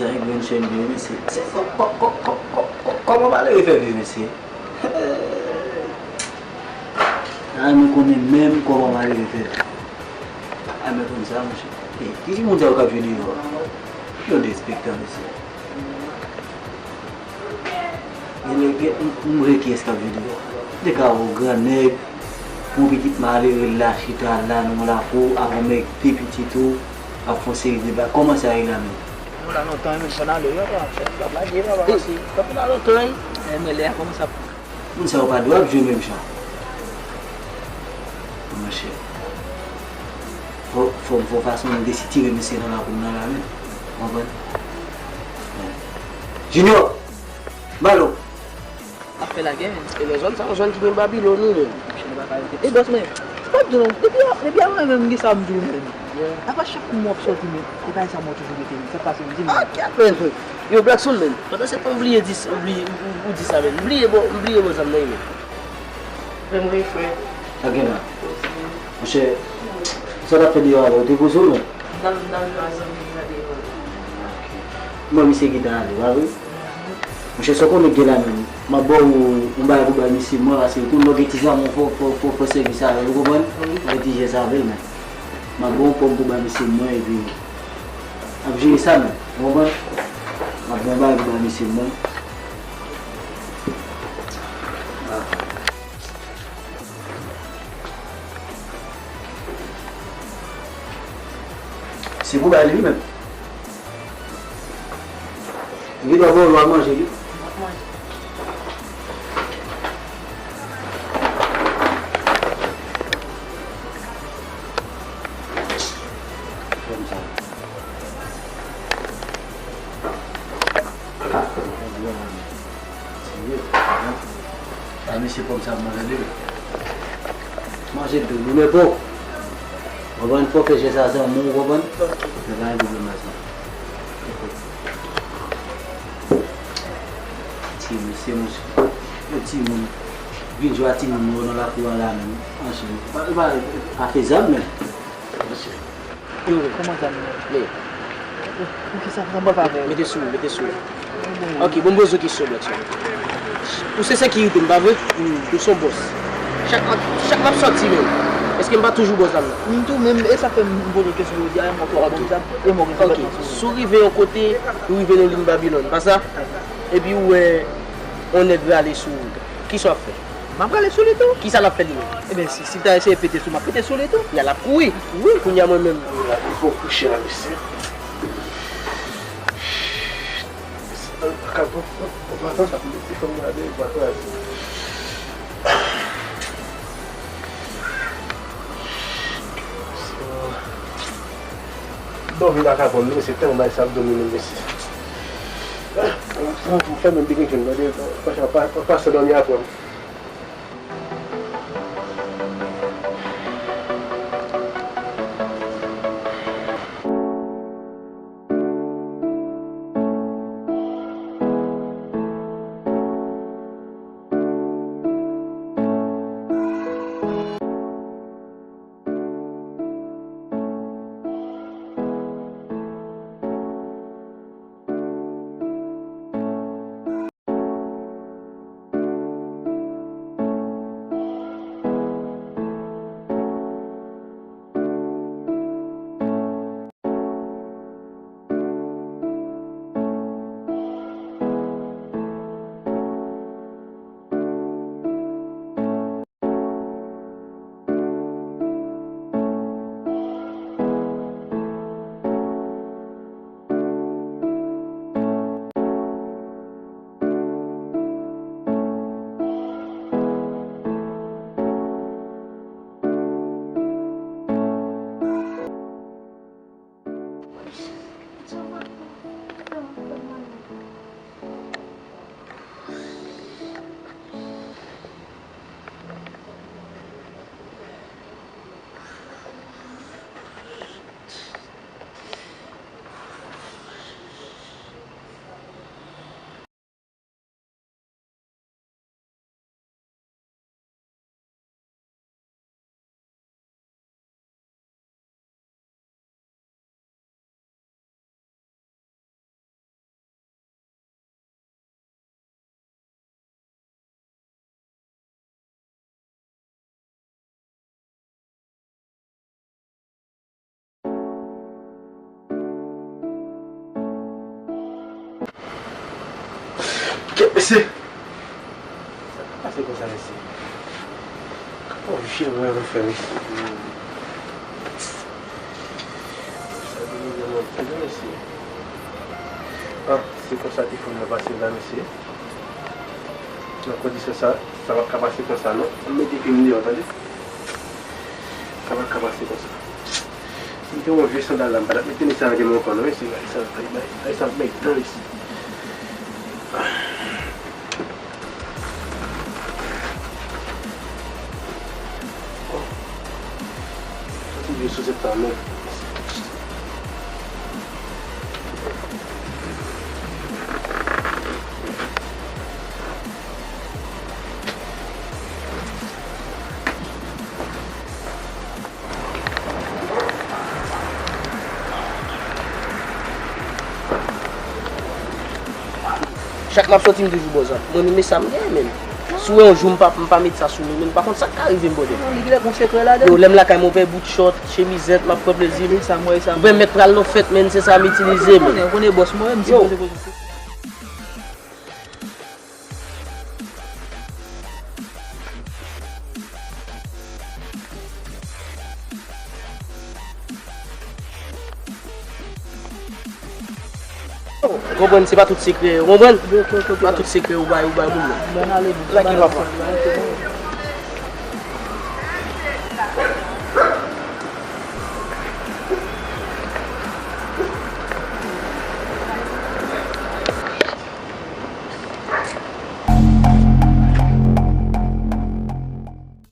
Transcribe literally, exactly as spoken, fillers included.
Sa yon grenn chèn vye mesye. Se kò-, kò-, kò-, kò-, kò-, kò-, kòman malere fè viv mesye? A, nou konnen menm kòman malere fè viv. A, men konn sa, monchè. E, ki moun sa yo k ap jwe deyò a? Yo derespektan mesye. Gen lè, gen, m, m wè kiyès k ap jwe deyò. Te ka wè yon gran nèg, yon pitit malere la chita la nan yon lakou, ak yon nèg pi pitit ou, ap fè yon seri de bagay. Kòman sa ye la menm? Nou la lontan, wi, men fò n ale, wi, papa. Fò n lage, papa, paske tanpri la lontan, wi. E, men lè a kòmanse ap Moun sa yo pa dwe ap jwe menm jan. Monchè. Fò, fò, fò fason nou desitire mesye nan lakou m nan la menm. Ou konprann? Junior! Balo! Ap fè lagè, men. E nan zòn sa, yon zòn ki gen Babilòn, wi, men. Monchè, nou pa ka rete. E bòs, men, m ap di w non, depi, depi avan menm, m gen sa m di w, men. Apa chak kou m wè w ap sòti, men, e bagay sa m wè w toujou rete, men. Sa k pase, men, di m. Ah, kat, men. Yo, Blackson, men. Pandan se tan, m bliye di, m bliye, ou, ou, ou di sa, men. M bliye bò, m bliye bò zam nan, men. Fè m ri, frè. Sa gen la? Monchè, sa w t ap fè deyò a la, ou te poze w, men? M t al, m t al jwe a zanmi m nan deyò a. Bon, misye gentan ale, pa vre? Monchè, sa w konnen k gen la menm? M ap ba w yon bagay pou bay misye mwen, paske kounye a w gen ti zanmi w, fò, fò, fò, fò sèvis avè l, ou konprann? Fò gen ti jès avè l, men. M ap ba w yon pòm pou bay misye mwen, epi ap jere sa menm, ou konprann? M ap ba w yon bagay pou bay misye mwen. Se pou bay li, wi, menm. Li dwe ba w lwa manje, wi. A, mesye pòm sa ap manje de. Manje de, nou men bon. Ou konprann, fò fè jès a zanmi w, ou konprann? Men pa gen pwoblèm la sa. Ti mesye, monchè. Yon timoun. Vin jwe a timoun yo nan lakou a la menm. Monchè. Pa, pa, pa fè zam, men. Monchè. Yo, kòman zam nan? Men. Poukisa sa pa fè avè w? Mete sou ou, mete sou ou. Ok, bon, m poze w kesyon, Blackson. Ou se sekirite m, pa vre? Ou se yon bòs. Chak, chak m ap sòti menm, èske m pa toujou bò zam nan? M tou menm, e sa fè m poze w kesyon jodi a, e mwen ki ap ban m zam, e mwen ki ap ban m zam. Si w rive yon kote, ou rive nan liy Babilòn, pa sa? Epi ou wè yon nèg rale sou ou, kisa w ap fè? M ap rale sou li tou. Kisa l ap fè li menm? Ebyen, si, si l ta eseye pete sou m, m ap pete sou li tou. Kounye a l ap kouri. Wi, kounye a mwen menm. Li fò kouche la, mesye. Mesye, pa ka pran, pran, pran pasyans, ap mete fò m gade, pa kraze. Dòmi pa ka pran m, mesye, tèlman bagay sa ap domine m, mesye. Ah, m fè menm pikin jèn, gade, pa, pa, pa, pa, pa sa dòmi apre m. Kèt, mesye! Sa k ap pase konsa, mesye? Kòman vye mwen ap fè, mesye? Sa vin mizè mwen anpil, mesye. Ah, se konsa te fè mwen pase la, mesye. Nan kondisyon sa, sa p ap ka pase konsa, non. Ann mete pye m deyò, tande. Sa p ap ka pase konsa. Si m te yon vye sandal la, m pa t ap mete nèg sa nan men mwen ankò, non, mesye. Bagay sa, bagay, bagay, bagay sa ap mèg tan, mesye. Soti vye sousèt sa menm. Chak m ap soti, m toujou bò zam. Mwen menm, e sa m genyen menm. Si w wè yon jou m pa, m pa met sa sou mwen, men pa konn sa k ka rive m, bòdè. Li genlè gon sekrè ladan. Yo, lè m lakay mwen, m pè bout chòt, chemizèt, m ap pran plezi m. Sa m wè, sa m wè. Ou wè m mèt pral nan fèt, men se sa m itilize, men. Ou konnen, ou konnen bòs mwen, menm si yo, mwen se poze. Ou konprann, se pa tout sekrè, ou konprann? Se pa tout sekrè ou bay, ou bay moun nan. Lage papa.